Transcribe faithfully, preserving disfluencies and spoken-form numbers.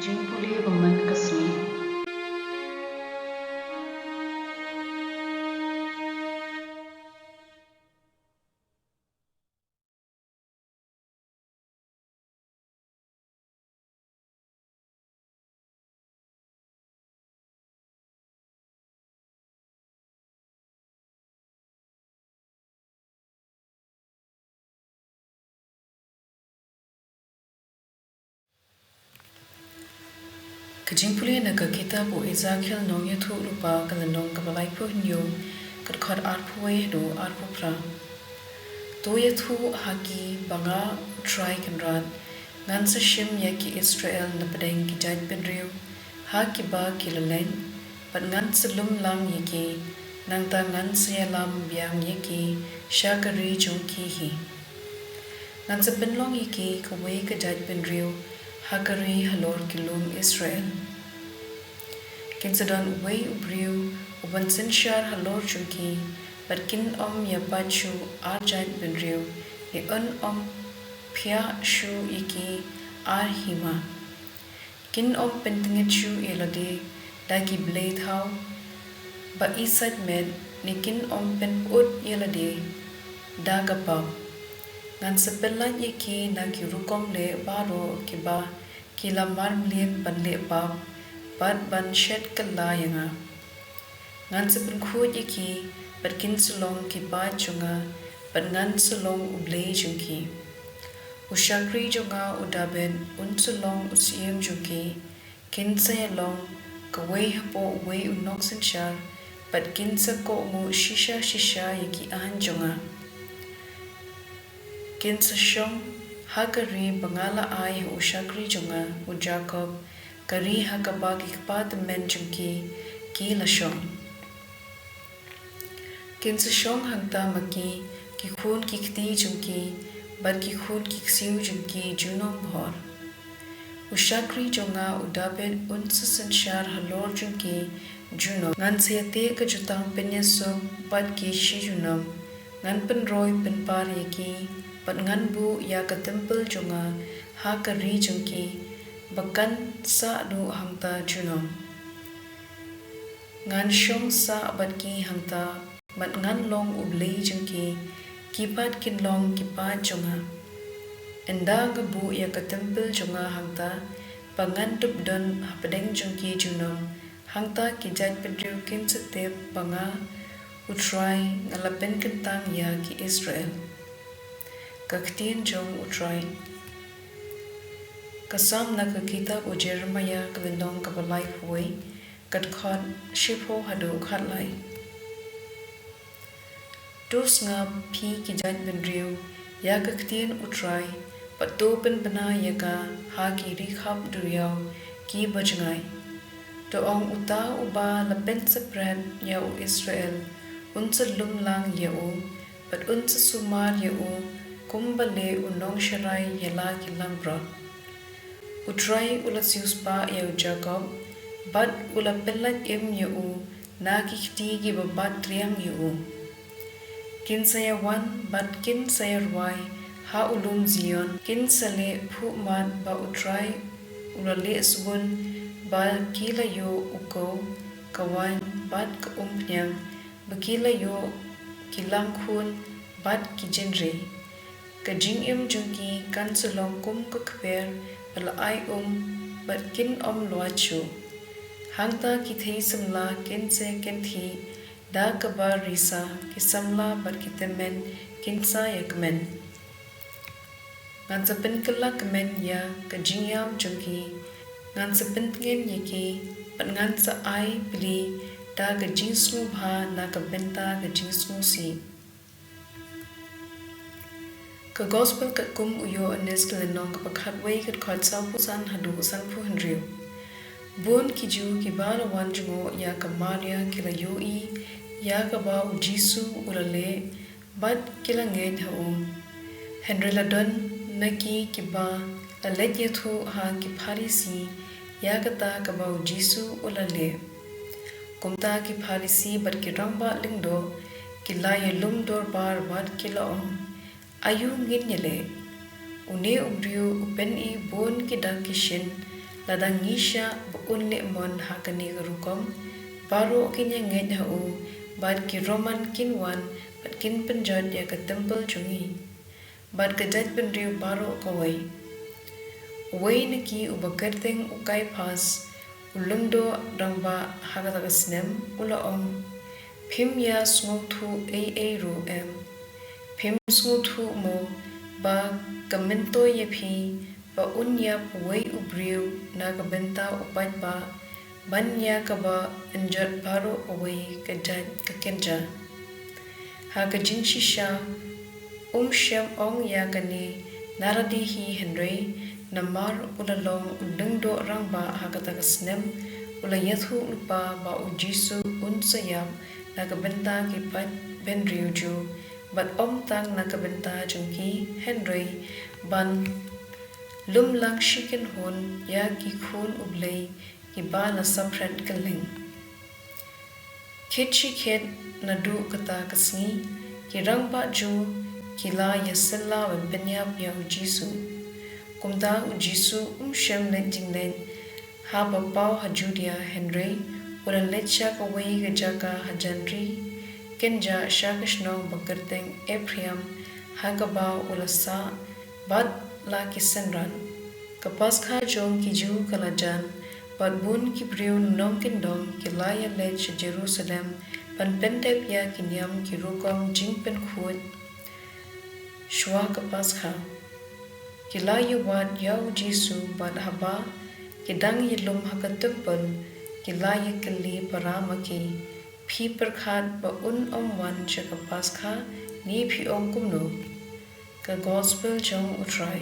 Jingpule ba man ka sngi. Ka jingpule na ka kitab u Ezekiel nongïathuhlypa ka lynnong kaba laiphew hynñiew, ka dkhot arphew wei haduh arphew phra. To ïathuh ha ki ba nga U Trai Kynrad ngan sa shim ïa ki Israel na pdeng ki jaitbynriew ha kiba ki la leit, bad ngan sa lum lang ïa ki, nangta ngan sa ïalam biang ïa ki sha ka ri jong ki hi. Ngan sa pynlong ïa ki kawei ka jaitbynriew ha ka ri halor ki lum Israel. Kin sa don uwei u briew u ban synshar halor jong ki, bad kin ym ïa pait shuh ar jaitbynriew, ne yn ym phiah shuh ïa ki ar hima. Kin ym pyntngit shuh ïa lade da ki blei thaw ba isait met, ne kin ym pynput ïa lade da ka pap. Ngan sa pyllait ïa ki na ki rukom leh baroh kiba ki la marmlien ban leh pap bad ban shet kylla ïa nga. Ngan sa pynkhuid ïa ki, bad kin sa long ki paid jong nga, bad ngan sa long U Blei jong ki. U shakri jong nga u Dabid un sa long u syiem jong ki. Kin sa ïa long kawei hapoh uwei u nongsynshar, bad kin sa kohnguh shisha shisha ïa ki aiñ jong nga. Kin sa shong ha ka ri ba nga la ai ha u shakri jong nga u Jakob, ka ri ha kaba ki kpa tymmen jong ki ki la shong. Kin sa shong hangta ma ki, ki khun ki kti jong ki, bad ki khun ki ksiew jong ki junom bhor. U shakri jong nga u Dabid un sa synshar halor jong ki junom. Ngan sa ïateh ka jutang pynïasuk bad ki shi junom. Ngan pynroi pynpar ïa ki, bad ngan buh ïa ka templ jong nga ha ka ri jong ki, ba kan sah duh hangta junom. Ngan shong sah bad ki hangta, bad ngan long U Blei jong ki, ki pat kin long ki paid jong nga. Ynda nga buh ïa ka templ jong nga hangta, ba ngan dup don hapdeng jong ki junom, hangta ki jaitbynriew kin sa tip ba nga U Trai nga la pynkyntang ïa ki Israel. Ka ktien jong U Trai. Ka Salm na ka kitab u Jeremiah ka lynnong kaba laiphew wei, ka dkhot shiphew haduh khatlai. To sngap phi ki jaitbynriew ïa ka ktien U Trai, bad to pynbna ïa ka ha ki ri khap duriaw kiba jngai. To ong, uta uba la pynsaphriang ïa u Israel, un sa lum lang ïa u, bad un sa sumar ïa u kumba leh u nongsharai ïa la ki langbrot. U Trai u la siewspah ïa u Jakob, bad u la pynlait im ïa u na ki kti kiba bat triang ïa u. Kin sa ïa wan bad kin sa ïa rwai ha u lum Zion, kin sa leh phuh mat ba U Trai u la leh sbun, ba ki la ïoh u kow, ka waiñ bad ka umphniang, ba ki la ïoh ki langkhun bad ki jingrei. Ka jingim jong ki kan sa long kum ka kper ba la ai um, bad kin ym luid shuh. Hangta ki thei samla kin sa kynthih da kaba risa, ki samla bad ki tymmen kin sa ïakmen. Ngan sa pynkylla kmen ïa ka jingïam jong ki, ngan sa pyntngen ïa ki, bad ngan sa ai pli da ka jingsngewbha na ka bynta ka jingsngewsih. Ka Gospel katkum u Ïoannis, ka lynnong kaba khatwei, ka dkhot sawphew san haduh sanphew hynriew. Bun ki Jiw kiba la wan jngoh ïa ka Maria ki la ïohi ïa kaba u Jisu u la leh, bad ki la ngeit ha u. Hynrei la don na ki kiba la leit ïathuh ha ki Pharisi ïa kata kaba u Jisu u la leh. Kumta ki Pharisi bad ki rangbah lyngdoh ki la ïalum dorbar bad ki la ong, aïu ngin ïaleh? Une u briew u pyni bun ki dak ki shin Lada ngi shah ba un leh mon ha kane ka rukom, baroh kin ïa ngeit ha u, bad ki Roman kin wan bad kin pynjot ïa ka templ jong ngi, bad ka jaitbynriew baroh kawei. Uwei na ki, uba kyrteng u Kaiaphas, u lyngdoh rangbah ha kata ka snem, u la ong: Phim ïa sngewthuh ei ei ruh, em? Phim sngewthuh mo ba ka myntoi ïa phi ba un ïap uwei u briew na ka bynta u paidbah, ban ïa kaba yn jot baroh kawei ka jait ka kynja? Ha ka jingshisha, um shym ong ïa kane na lade hi, hynrei namar u la long u lyngdoh rangbah ha kata ka snem, u la ïathuh lypa ba U Jisu un sa ïap na ka bynta ki paid bynriew Jiw, bad ym tang na ka bynta jong ki, hynrei ban lum lang shi kynhun ïa ki khun U Blei kiba la saphriang kylleng. Khit shi khit naduh kata ka sngi, ki rangbah Jiw ki la ïasylla ban pynïap ïa U Jisu. Kumta U Jisu um shym leit jingleit haba paw ha Judia, hynrei u la leit sha kawei ka jaka hajan ri kynja, sha ka shnong ba kyrteng Ephraim, ha kaba u la sah bad la ki synran. Ka Paskha jong ki Jiw ka la jan, bad bun ki briew nongkyndong ki la ïaleit sha Jerusalem ban pyndep ïa ki niam ki rukom jingpynkhuid shuwa ka Paskha. Ki la ïawad ïa U Jisu, bad haba ki dang ïalum ha ka templ, ki la ïakylli para ma ki: Phi pyrkhat ba un ym wan sha ka Paskha, ne phi ong kumno? Ka Gospel jong U Trai.